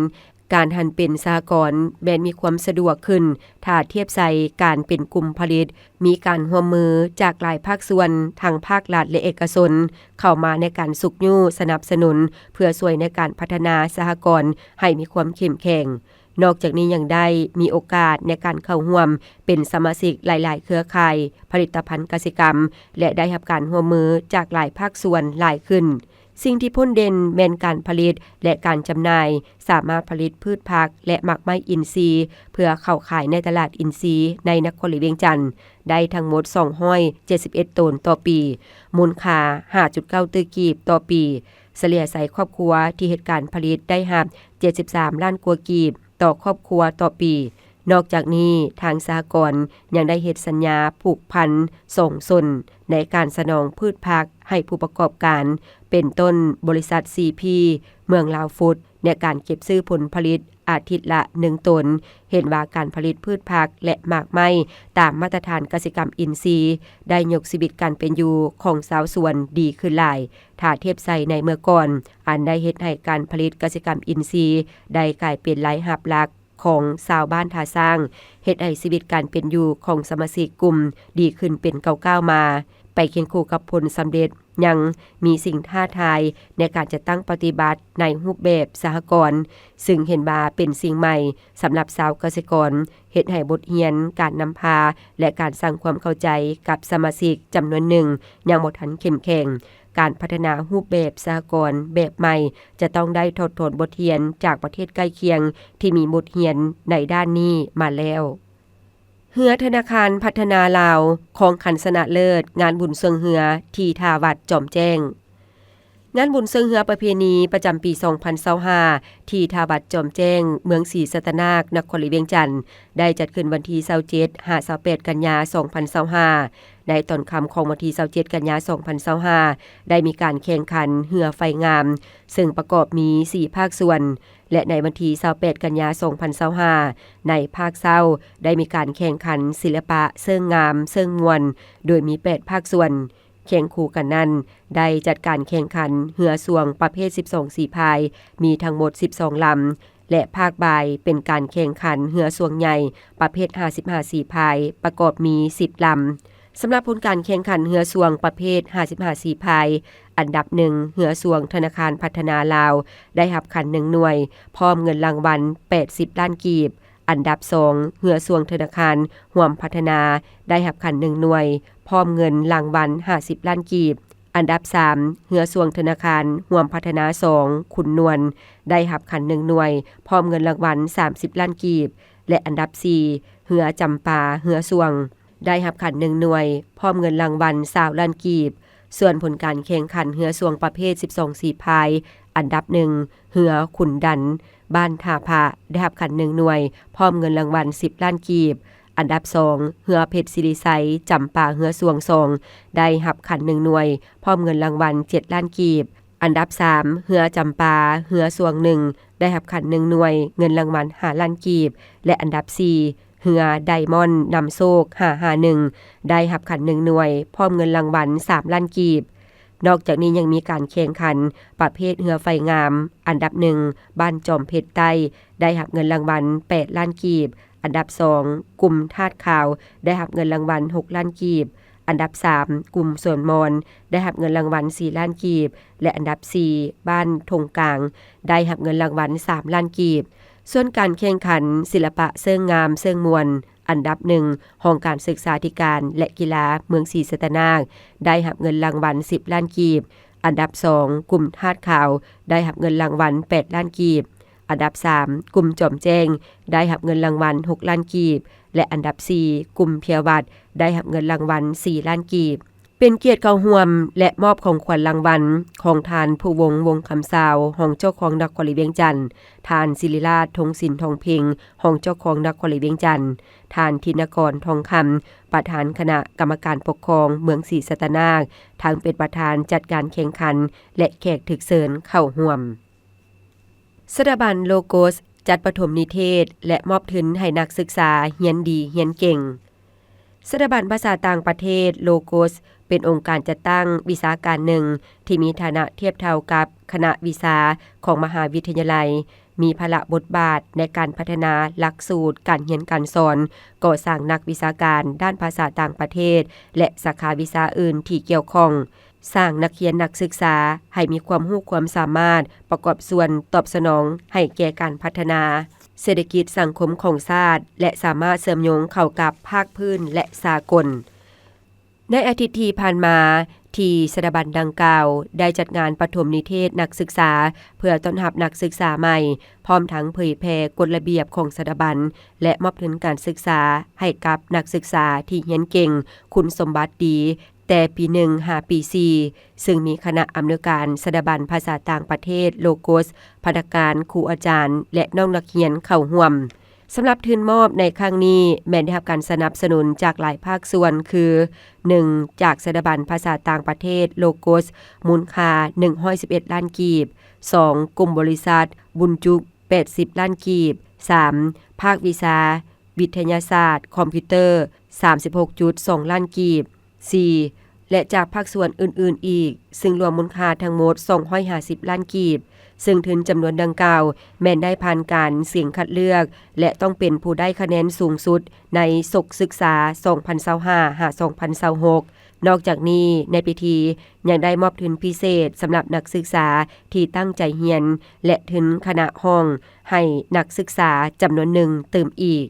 ການຫັນເປັນສະຫະກອນແມ່ນມີຄວາມສະດວກຂຶ້ນ ຖ້າທຽບໃສ່ການເປັນກຸ່ມຜະລິດ, ມີການຮ່ວມມືຈາກຫຼາຍພາກສ່ວນ, ທັງພາກລັດ ແລະ ເອກະຊົນ ເຂົ້າມາໃນການຊຸກຍູ້ສະໜັບສະໜູນ ເພື່ອຊ່ວຍໃນການພັດທະນາສະຫະກອນໃຫ້ມີຄວາມເຂັ້ມແຂງ. ນອກຈາກນີ້ຍັງໄດ້ມີໂອກາດໃນການເຂົ້າຮ່ວມເປັນສະມາຊິກຫຼາຍໆເຄືອຂ່າຍຜະລິດຕະພັນກະສິກຳ ແລະ ໄດ້ຮັບການຮ່ວມມືຈາກຫຼາຍພາກສ່ວນຫຼາຍຂຶ້ນ. ສິ່ງທີ່ພົ້ນເດັ່ນແມ່ນການຜະລິດ ແລະ ການຈຳໜ່າຍ ສາມາດຜະລິດພືດຜັກ ແລະ ໝາກໄມ້ອິນຊີ ເພື່ອເຂົ້າຂາຍໃນຕະຫຼາດອິນຊີໃນນະຄອນຫຼວງວຽງຈັນ ໄດ້ທັງໝົດສອງຮ້ອຍເຈັດສິບເອັດໂຕນຕໍ່ປີ, ມູນຄ່າຫ້າຈຸດເກົ້າຕື້ກີບຕໍ່ປີ, ສະເລ່ຍໃສ່ຄອບຄົວທີ່ເຮັດການຜະລິດໄດ້ຮັບເຈັດສິບສາມລ້ານກວ່າກີບຕໍ່ຄອບຄົວຕໍ່ປີ. ນອກຈາກນີ້, ທາງສະຫະກອນຍັງໄດ້ເຮັດສັນຍາຜູກພັນສອງຊົນ ໃນການສະໜອງພືດຜັກໃຫ້ຜູ້ປະກອບການ ເປັນຕົ້ນ ບໍລິສັດ ຊີພີ ເມືອງລາວຟຸດ ໃນການເກັບຊື້ຜົນຜະລິດອາທິດລະໜຶ່ງໂຕນ. ເຫັນວ່າການຜະລິດພືດຜັກ ແລະ ໝາກໄມ້ຕາມມາດຕະຖານກະສິກຳອິນຊີ ໄດ້ຍົກຊີວິດການເປັນຢູ່ຂອງຊາວສວນດີຂຶ້ນຫຼາຍ ຖ້າທຽບໃສ່ໃນເມື່ອກ່ອນ, ອັນໄດ້ເຮັດໃຫ້ການຜະລິດກະສິກຳອິນຊີ ໄດ້ກາຍເປັນລາຍຮັບຫຼັກ ຂອງຊາວບ້ານທ່າຊ້າງ, ເຮັດໃຫ້ຊີວິດການເປັນຢູ່ຂອງສະມາຊິກກຸ່ມດີຂຶ້ນເປັນກ້າວໆມາ. ໄປຄຽງຄູ່ກັບຜົນສຳເລັດ, ຍັງມີສິ່ງທ້າທາຍໃນການຈັດຕັ້ງປະຕິບັດໃນຮູບແບບສະຫະກອນ, ຊຶ່ງເຫັນວ່າເປັນສິ່ງໃໝ່ສຳລັບຊາວກະສິກອນ, ເຮັດໃຫ້ບົດຮຽນການນຳພາ ແລະ ການສ້າງຄວາມເຂົ້າໃຈກັບສະມາຊິກຈຳນວນໜຶ່ງຍັງບໍ່ທັນເຂັ້ມແຂງ. ການພັດທະນາຮູບແບບສະຫະກອນແບບໃໝ່ ຈະຕ້ອງໄດ້ຖອດຖອນບົດຮຽນຈາກປະເທດໃກ້ຄຽງທີ່ມີບົດຮຽນໃນດ້ານນີ້ມາແລ້ວ. ເຮືອທະນາຄານພັດທະນາລາວ ຄອງຂັນຊະນະເລີດງານບຸນຊ່ວງເຮືອທີ່ທ່າວັດຈອມແຈ້ງ. ງານບຸນຊ່ວງເຮືອປະເພນີປະຈຳປີສອງພັນຊາວຫ້າ ທີ່ທ່າວັດຈອມແຈ້ງ ເມືອງສີສັດຕະນາກ ນະຄອນຫຼວງວຽງຈັນ ໄດ້ຈັດຂຶ້ນວັນທີຊາວເຈັດ ຫາ ຊາວແປດ ກັນຍາ ສອງພັນຊາວຫ້າ. ໃນຕອນຄ່ຳຂອງວັນທີຊາວເຈັດ ກັນຍາ ສອງພັນຊາວຫ້າ ໄດ້ມີການແຂ່ງຂັນເຮືອໄຟງາມ ເຊິ່ງປະກອບມີສີ່ພາກສ່ວນ ແລະ ໃນວັນທີຊາວແປດ ກັນຍາ ສອງພັນຊາວຫ້າ ໃນພາກເຊົ້າ ໄດ້ມີການແຂ່ງຂັນສິລະປະເຊີງງາມເຊີງມ່ວນ ໂດຍມີແປດພາກສ່ວນ. ຄຽງຄູ່ກັນນັ້ນ ໄດ້ຈັດການແຂ່ງຂັນເຮືອຊ່ວງປະເພດສິບສອງສີພາຍ ມີທັງໝົດສິບສອງລຳ ແລະ ພາກບ່າຍເປັນການແຂ່ງຂັນເຮືອຊ່ວງໃຫຍ່ປະເພດຫ້າສິບຫ້າສີພາຍ ປະກອບມີສິບລຳ. ສຳລັບຜົນການແຂ່ງຂັນເຮືອຊ່ວງປະເພດຫ້າສິບຫ້າສີພາຍ ອັນດັບໜຶ່ງ ເຮືອຊ່ວງທະນາຄານພັດທະນາລາວ ໄດ້ຮັບຂັນໜຶ່ງໜ່ວຍ ພ້ອມເງິນລາງວັນແປດສິບລ້ານກີບ. ອັນດັບສອງ ເຮືອຊ່ວງທະນາຄານຮ່ວມພັດທະນາ ໄດ້ຮັບຂັນໜຶ່ງໜ່ວຍ ພ້ອມເງິນລາງວັນຫ້າສິບລ້ານກີບ. ອັນດັບສາມ ເຮືອຊ່ວງທະນາຄານຮ່ວມພັດທະນາສອງ ຂຸນນວນ ໄດ້ຮັບຂັນໜຶ່ງໜ່ວຍ ພ້ອມເງິນລາງວັນສາມສິບລ້ານກີບ ແລະ ອັນດັບສີ່ ເຮືອຈຳປາເຮືອຊ່ວງ ໄດ້ຮັບຂັນໜຶ່ງໜ່ວຍ ພ້ອມເງິນລາງວັນຊາວລ້ານກີບ. ສ່ວນຜົນການແຂ່ງຂັນເຮືອຊ່ວງປະເພດສິບສອງສີພາຍ ອັນດັບໜຶ່ງ ເຮືອຂຸນດັນ ບ້ານທ່າພະ ໄດ້ຮັບຂັນໜຶ່ງໜ່ວຍ ພ້ອມເງິນລາງວັນສິບລ້ານກີບ. ອັນດັບສອງ ເຮືອເພັດສິລິໄຊ ຈຳປາເຮືອຊ່ວງສອງ ໄດ້ຮັບຂັນໜຶ່ງໜ່ວຍ ພ້ອມເງິນລາງວັນເຈັດລ້ານກີບ. ອັນດັບສາມ ເຮືອຈຳປາເຮືອຊ່ວງໜຶ່ງ ໄດ້ຮັບຂັນໜຶ່ງໜ່ວຍ ເງິນລາງວັນຫ້າລ້ານກີບ ແລະ ອັນດັບສີ່ ເຮືອໄດມອນນຳໂຊກຫ້າຫ້າໜຶ່ງ ໄດ້ຮັບຂັນໜຶ່ງໜ່ວຍ ພ້ອມເງິນລາງວັນສາມລ້ານກີບ. ນອກຈາກນີ້ຍັງມີການແຂ່ງຂັນປະເພດເຮືອໄຟງາມ ອັນດັບໜຶ່ງ ບ້ານຈອມເພັດໃຕ້ ໄດ້ຮັບເງິນລາງວັນແປດລ້ານກີບ. ອັນດັບສອງ ກຸ່ມທາດຂາວ ໄດ້ຮັບເງິນລາງວັນຫົກລ້ານກີບ. ອັນດັບສາມ ກຸ່ມສວນມອນ ໄດ້ຮັບເງິນລາງວັນສີ່ລ້ານກີບ ແລະ ອັນດັບສີ່ ບ້ານທົ່ງກາງ ໄດ້ຮັບເງິນລາງວັນສາມລ້ານກີບ. ສ່ວນການແຂ່ງຂັນສິລະປະເຊີງງາມເຊີງມ່ວນ ອັນດັບໜຶ່ງ ຫ້ອງການສຶກສາທິການ ແລະ ກິລາເມືອງສີສັດຕະນາກ ໄດ້ຮັບເງິນລາງວັນສິບລ້ານກີບ. ອັນດັບສອງ ກຸ່ມທາດຂາວ ໄດ້ຮັບເງິນລາງວັນແປດລ້ານກີບ. ອັນດັບສາມ ກຸ່ມຈອມແຈ້ງ ໄດ້ຮັບເງິນລາງວັນຫົກລ້ານກີບ ແລະ ອັນດັບສີ່ ກຸ່ມເພຍວັດ ໄດ້ຮັບເງິນລາງວັນສີ່ລ້ານກີບ. ເປັນກຽດເຂົ້າຮ່ວມ ແລະ ມອບຂອງຂວັນລາງວັນຂອງທ່ານ ພູວົງ ວົງຄຳຊາວ ຮອງເຈົ້າຄອງນະຄອນຫຼວງວຽງຈັນ, ທ່ານ ສິລິລາດ ທົງສິນ ທອງເພັງ ຮອງເຈົ້າຄອງນະຄອນຫຼວງວຽງຈັນ, ທ່ານ ທິນນະກອນ ທອງຄຳ ປະທານຄະນະກຳມະການປົກຄອງເມືອງສີສັດຕະນາກ ທັງເປັນປະທານຈັດການແຂ່ງຂັນ ແລະ ແຂກຖືກເຊີນເຂົ້າຮ່ວມ. ສະຖາບັນໂລໂກສ ຈັດປະຖົມນິເທດ ແລະ ມອບທຶນໃຫ້ນັກສຶກສາຮຽນດີຮຽນເກັ່ງ. ສະຖາບັນພາສາຕ່າງປະເທດໂລໂກສ ເປັນອົງການຈັດຕັ້ງວິຊາການໜຶ່ງ ທີ່ມີຖານະທຽບເທົ່າກັບຄະນະວິຊາຂອງມະຫາວິທະຍາໄລ, ມີພາລະບົດບາດໃນການພັດທະນາຫຼັກສູດການຮຽນການສອນ, ກໍ່ສ້າງນັກວິຊາການດ້ານພາສາຕ່າງປະເທດ ແລະ ສາຂາວິຊາອື່ນທີ່ກ່ຽວຂ້ອງ, ສ້າງນັກຮຽນນັກສຶກສາໃຫ້ມີຄວາມຮູ້ຄວາມສາມາດ ປະກອບສ່ວນຕອບສະໜອງໃຫ້ແກ່ການພັດທະນາເສດຖະກິດສັງຄົມຂອງຊາດ ແລະ ສາມາດເຊື່ອມໂຍງເຂົ້າກັບພາກພື້ນ ແລະ ສາກົນ. ໃນອາທິດທີ່ຜ່ານມາ, ທີ່ສະຖາບັນດັ່ງກ່າວໄດ້ຈັດງານປະຖົມນິເທດນັກສຶກສາ ເພື່ອຕ້ອນຮັບນັກສຶກສາໃໝ່, ພ້ອມທັງເຜີຍແຜ່ກົດລະບຽບຂອງສະຖາບັນ ແລະ ມອບທຶນການສຶກສາໃຫ້ກັບນັກສຶກສາທີ່ຮຽນເກັ່ງ, ຄຸນສົມບັດດີ ແຕ່ປີໜຶ່ງຫາປີສີ່ ຊຶ່ງມີຄະນະອຳນວຍການສະຖາບັນພາສາຕ່າງປະເທດໂລໂກສ, ພະນັກງານ, ຄູອາຈານ ແລະ ນ້ອງນັກຮຽນເຂົ້າຮ່ວມ. ສຳລັບທຶນມອບໃນຄັ້ງນີ້ ແມ່ນໄດ້ຮັບການສະໜັບສະໜູນຈາກຫຼາຍພາກສ່ວນ ຄື ໜຶ່ງ ຈາກສະຖາບັນພາສາຕ່າງປະເທດໂລໂກສ ມູນຄ່າໜຶ່ງຮ້ອຍສິບເອັດລ້ານກີບ, ສອງ ກຸ່ມບໍລິສັດບຸນຈຸກ ແປດສິບລ້ານກີບ, ສາມ ພາກວິຊາວິທະຍາສາດຄອມພິວເຕີ ສາມສິບຫົກຈຸດສອງລ້ານກີບ, ສີ່ ແລະ ຈາກພາກສ່ວນອື່ນໆອີກ, ຊຶ່ງລວມມູນຄ່າທັງໝົດສອງຮ້ອຍຫ້າສິບລ້ານກີບ, ຊຶ່ງທຶນຈຳນວນດັ່ງກ່າວ ແມ່ນໄດ້ຜ່ານການສຽງຄັດເລືອກ ແລະ ຕ້ອງເປັນຜູ້ໄດ້ຄະແນນສູງສຸດໃນສົກສຶກສາສອງພັນຊາວຫ້າ ຫາ ສອງພັນຊາວຫົກ. ນອກຈາກນີ້, ໃນພິທີຍັງໄດ້ມອບທຶນພິເສດສຳລັບນັກສຶກສາທີ່ຕັ້ງໃຈຮຽນ ແລະ ທຶນຄະນະຫ້ອງໃຫ້ນັກສຶກສາຈຳນວນໜຶ່ງຕື່ມອີກ.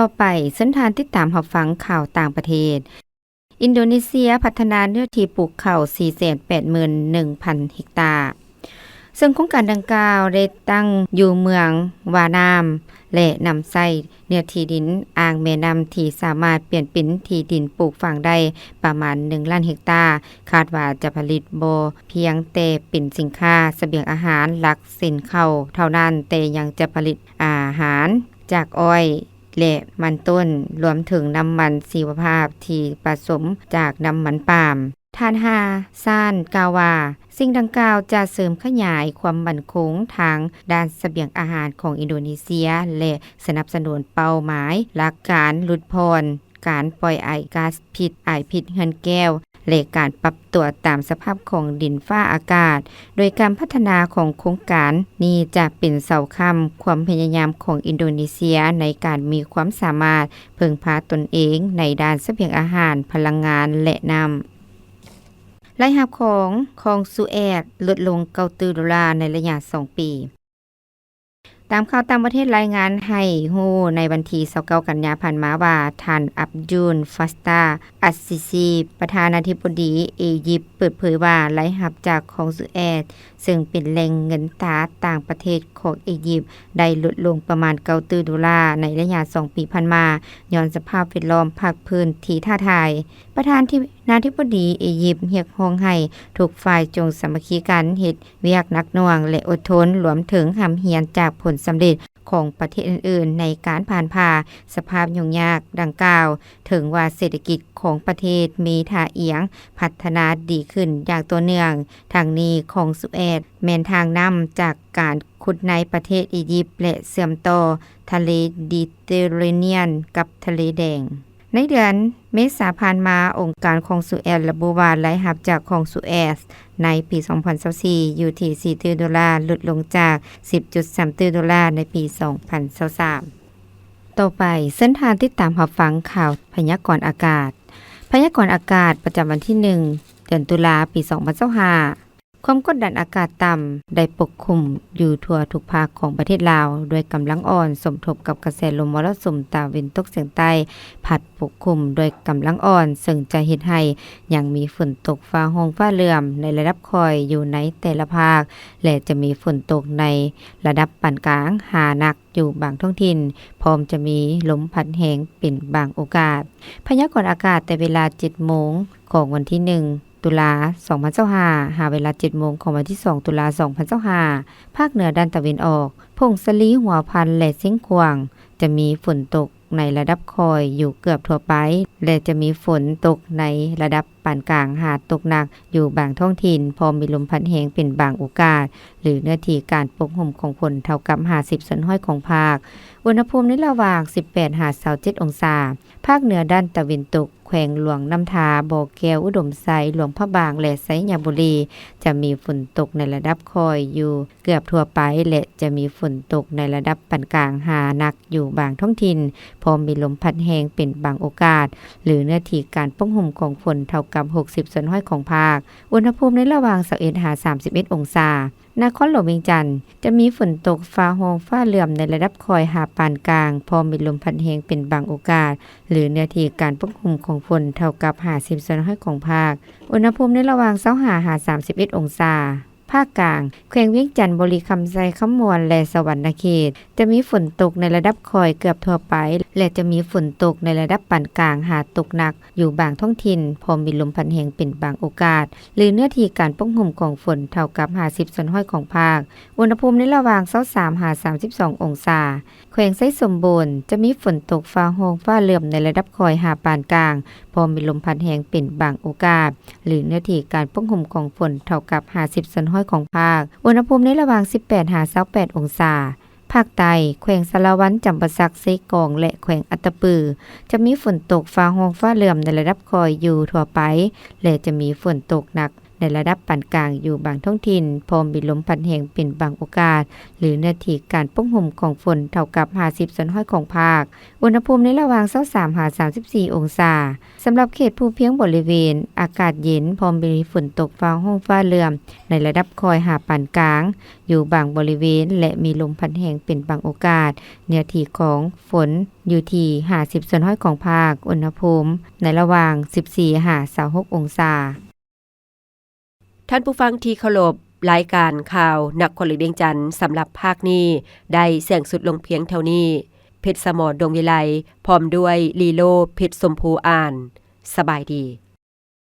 ຕໍ່ໄປ, ເຊີນທ່ານຕິດຕາມຮັບຟັງຂ່າວຕ່າງປະເທດ. ອິນໂດເນເຊຍພັດທະນາເນື້ອທີ່ປູກເຂົ້າ ສີ່ແສນແປດໝື່ນໜຶ່ງພັນເຮັກຕາ. ເຊິ່ງໂຄງການດັ່ງກ່າວໄດ້ຕັ້ງຢູ່ເມືອງວານາມ ແລະ ນຳໃຊ້ເນື້ອທີ່ດິນອ່າງແມ່ນ້ຳທີ່ສາມາດປ່ຽນເປັນທີ່ດິນປູກຝັງໄດ້ປະມານໜຶ່ງລ້ານເຮັກຕາ, ຄາດວ່າຈະຜະລິດບໍ່ພຽງແຕ່ເປັນສິນຄ້າສະບຽງອາຫານຫຼັກເຊັ່ນເຂົ້າເທົ່ານັ້ນ, ແຕ່ຍັງຈະຜະລິດອາຫານຈາກອ້ອຍ ແລະ ມັນຕົ້ນ, ລວມເຖິງນ້ຳມັນຊີວະພາບທີ່ປະສົມຈາກນ້ຳມັນປາມ. ທ່ານຮາຊານກ່າວວ່າ, ສິ່ງດັ່ງກ່າວຈະເສີມຂະຫຍາຍຄວາມໝັ້ນຄົງທາງດ້ານສະບຽງອາຫານຂອງອິນໂດເນເຊຍ ແລະ ສະໜັບສະໜູນເປົ້າໝາຍຫຼັກການຫຼຸດຜ່ອນການປ່ອຍໄອກາສພິດ, ອາຍພິດເຮືອນແກ້ວ ແລະ ການປັບຕົວຕາມສະພາບຂອງດິນຟ້າອາກາດ, ໂດຍການພັດທະນາຂອງໂຄງການນີ້ຈະເປັນເສົາຄ້ຳຄວາມພະຍາຍາມຂອງອິນໂດເນເຊຍໃນການມີຄວາມສາມາດເພິ່ງພາຕົນເອງໃນດ້ານສະບຽງອາຫານ, ພະລັງງານ ແລະ ນ້ຳ. ລາຍຮັບຂອງຄອງສຸແອດ ຫຼຸດລົງເກົ້າຕື້ໂດລາໃນໄລຍະສອງປີ. ຕາມຂ່າວຕ່າງປະເທດລາຍງານໃຫ້ຮູ້ໃນວັນທີຊາວເກົ້າກັນຍາຜ່ານມາວ່າ, ທ່ານ ອັບດູນ ຟັດຕາ ອັດຊີຊີ ປະທານາທິບໍດີອີຢິບ ເປີດເຜີຍວ່າ ລາຍຮັບຈາກຄອງສຸແອດ ເຊິ່ງເປັນແຫຼ່ງເງິນຕາຕ່າງປະເທດຂອງອີຢິບ ໄດ້ຫຼຸດລົງປະມານເກົ້າຕື້ໂດລາໃນໄລຍະສອງປີຜ່ານມາ, ຍ້ອນສະພາບແວດລ້ອມພາກພື້ນທີ່ທ້າທາຍ. ປະທານທີ່ ນາທິບໍດີອີຢິບຮຽກຮ້ອງໃຫ້ທຸກຝ່າຍຈົ່ງສາມັກຄີກັນເຮັດວຽກໜັກໜ່ວງ ແລະ ອົດທົນ, ລວມເຖິງຮ່ຳຮຽນຈາກຜົນສຳເລັດຂອງປະເທດອື່ນໆໃນການຜ່ານຜ່າສະພາບຫຍຸ້ງຍາກດັ່ງກ່າວ, ເຖິງວ່າເສດຖະກິດຂອງປະເທດມີທ່າອ່ຽງພັດທະນາດີຂຶ້ນຢ່າງຕໍ່ເນື່ອງ. ທັງນີ້, ຄອງສຸແອດແມ່ນທາງນ້ຳຈາກການຂຸດໃນປະເທດອີຢິບ ແລະ ເຊື່ອມຕໍ່ທະເລດີເຕີເຣນຽນກັບທະເລແດງ. ໃນເດືອນເມສາຜ່ານມາ, ອົງການຄອງສຸແອດລະບຸວ່າ ລາຍຮັບຈາກຄອງສຸແອດໃນປີສອງພັນຊາວສີ່ ຢູ່ທີ່ສີ່ຕື້ໂດລາ, ຫຼຸດລົງຈາກສິບຈຸດສາມຕື້ໂດລາໃນປີສອງພັນຊາວສາມ. ຕໍ່ໄປ, ເຊີນທ່ານຕິດຕາມຮັບຟັງຂ່າວພະຍາກອນອາກາດ. ພະຍາກອນອາກາດປະຈຳວັນທີໜຶ່ງ ເດືອນຕຸລາ ປີສອງພັນຊາວຫ້າ. ຄວາມກົດດັນອາກາດຕ່ຳໄດ້ປົກຄຸມຢູ່ທົ່ວທຸກພາກຂອງປະເທດລາວ ດ້ວຍກຳລັງອ່ອນ, ສົມທົບກັບກະແສລົມມໍລະສຸມຕາເວັນຕົກສຽງໃຕ້ພັດປົກຄຸມດ້ວຍກຳລັງອ່ອນ, ເຊິ່ງຈະເຮັດໃຫ້ຍັງມີຝົນຕົກຟ້າຮ້ອງຟ້າເຫຼື້ອມໃນລະດັບຄ່ອຍຢູ່ໃນແຕ່ລະພາກ ແລະ ຈະມີຝົນຕົກໃນລະດັບປານກາງຫາໜັກຢູ່ບາງທ້ອງຖິ່ນ, ພ້ອມຈະມີລົມພັດແຮງເປັນບາງໂອກາດ. ພະຍາກອນອາກາດແຕ່ເວລາເຈັດໂມງຂອງວັນທີໜຶ່ງ ຕຸລາ ສອງພັນຊາວຫ້າ ຫາເວລາເຈັດໂມງຂອງວັນທີສອງ ຕຸລາ ສອງພັນຊາວຫ້າ, ພາກເໜືອດ້ານຕາເວັນອອກ, ຜົ້ງສາລີ, ຫົວພັນ ແລະ ຊຽງຂວາງ ຈະມີຝົນຕົກໃນລະດັບຄ່ອຍຢູ່ເກືອບທົ່ວໄປ ແລະ ຈະມີຝົນຕົກໃນລະດັບປານກາງຫາຕົກໜັກຢູ່ບາງທ້ອງຖິ່ນ, ພ້ອມມີລົມພັດແຮງເປັນບາງໂອກາດ ຫຼື ເນື້ອທີ່ການປົກຫຸ້ມຂອງຝົນເທົ່າກັບຫ້າສິບສ່ວນຮ້ອຍຂອງພາກ. ອຸນຫະພູມໃນລະຫວ່າງສິບແປດຫາຊາວເຈັດອົງສາ. ພາກເໜືອດ້ານຕາເວັນຕົກ, ແຂວງຫຼວງນ້ຳທາ, ບໍ່ແກ້ວ, ອຸດົມໄຊ, ຫຼວງພະບາງ ແລະ ໄຊຍະບູລີ ຈະມີຝົນຕົກໃນລະດັບຄ່ອຍຢູ່ເກືອບທົ່ວໄປ ແລະ ຈະມີຝົນຕົກໃນລະດັບປານກາງຫາໜັກຢູ່ບາງທ້ອງຖິ່ນ, ພ້ອມມີລົມພັດແຮງເປັນບາງໂອກາດ ຫຼື ເນື້ອທີ່ການປົກຫຸ້ມຂອງຝົນເທົ່າກັບຫົກສິບສ່ວນຮ້ອຍຂອງພາກ. ອຸນຫະພູມໃນລະຫວ່າງຊາວເອັດຫາສາມສິບເອັດອົງສາ. ນະຄອນຫຼວງວຽງຈັນ ຈະມີຝົນຕົກ, ຟ້າຮ້ອງ, ຟ້າເຫຼື້ອມໃນລະດັບຄ່ອຍຫາປານກາງ, ພ້ອມມີລົມພັດແຮງເປັນບາງໂອກາດ ຫຼື ເນື້ອທີ່ການປົກຫຸ້ມຂອງຝົນເທົ່າກັບຫ້າສິບສ່ວນຮ້ອຍຂອງພາກ. ອຸນຫະພູມໃນລະຫວ່າງຊາວຫ້າຫາສາມສິບເອັດອົງສາ. ພາກກາງ, ແຂວງວຽງຈັນ, ບໍລິຄຳໄຊ, ຄຳມ່ວນ ແລະ ສະຫວັນນະເຂດ ຈະມີຝົນຕົກໃນລະດັບຄ່ອຍເກືອບທົ່ວໄປ ແລະ ຈະມີຝົນຕົກໃນລະດັບປານກາງຫາຕົກໜັກ ຢູ່ບາງທ້ອງຖິ່ນ, ພ້ອມມີລົມພັດແຮງເປັນບາງໂອກາດ ຫຼື ເນື້ອທີ່ການປົກຫຸ້ມຂອງຝົນເທົ່າກັບຫ້າສິບສ່ວນຮ້ອຍຂອງພາກ. ອຸນຫະພູມໃນລະຫວ່າງຊາວສາມຫາສາມສິບສອງອົງສາ. ແຂວງໄຊສົມບູນ ຈະມີຝົນຕົກ, ຟ້າຮ້ອງ, ຟ້າເຫຼື້ອມໃນລະດັບຄ່ອຍຫາປານກາງ, ພ້ອມມີລົມພັດແຮງເປັນບາງໂອກາດ ຫຼື ເນື້ອທີ່ການປົກຫຸ້ມຂອງຝົນເທົ່າກັບຫ້າສິບສ່ວນຮ້ອຍຂອງພາກ. ອຸນຫະພູມໃນລະຫວ່າງສິບແປດຫາຊາວແປດອົງສາ. ພາກໃຕ້, ແຂວງສາລະວັນ, ຈຳປາສັກ, ເຊກອງ ແລະ ແຂວງອັດຕະປື ຈະມີຝົນຕົກ, ຟ້າຮ້ອງ, ຟ້າເຫຼື້ອມໃນລະດັບຄ່ອຍຢູ່ທົ່ວໄປ ແລະ ຈະມີຝົນຕົກໜັກ ໃນລະດັບປານກາງຢູ່ບາງທ້ອງຖິ່ນ, ພ້ອມມີລົມພັດແຮງເປັນບາງໂອກາດ ຫຼືເນື້ອທີ່ການປົກຫຸ້ມຂອງຝົນເທົ່າກັບຫ້າສິບສ່ວນຮ້ອຍຂອງພາກ. ອຸນຫະພູມໃນລະຫວ່າງຊາວສາມຫາສາມສິບສີ່ອົງສາ. ສຳລັບເຂດພູພຽງບໍລິເວນ ອາກາດເຢັນ ພ້ອມມີຝົນຕົກຟ້າຮ້ອງຟ້າເຫຼື່ອມ ໃນລະດັບຄ່ອຍຫາປານກາງ ຢູ່ບາງບໍລິເວນ ແລະ ມີລົມພັດແຮງເປັນບາງໂອກາດ. ເນື້ອທີ່ຂອງຝົນຢູ່ທີ່ຫ້າສິບສ່ວນຮ້ອຍຂອງພາກ. ອຸນຫະພູມໃນລະຫວ່າງສິບສີ່ຫາຊາວຫົກອົງສາ. ທ່ານຜູ້ຟັງທີ່ເຄົາລົບ, ລາຍການຂ່າວນະຄອນຫຼວງວຽງຈັນສຳລັບພາກນີ້ ໄດ້ສິ້ນສຸດລົງພຽງເທົ່ານີ້. ເພັດສະໝໍ ດົງວິໄລ ພ້ອມດ້ວຍ ລີໂລ ເພັດຊົມພູ ອ່ານ. ສະບາຍດີ.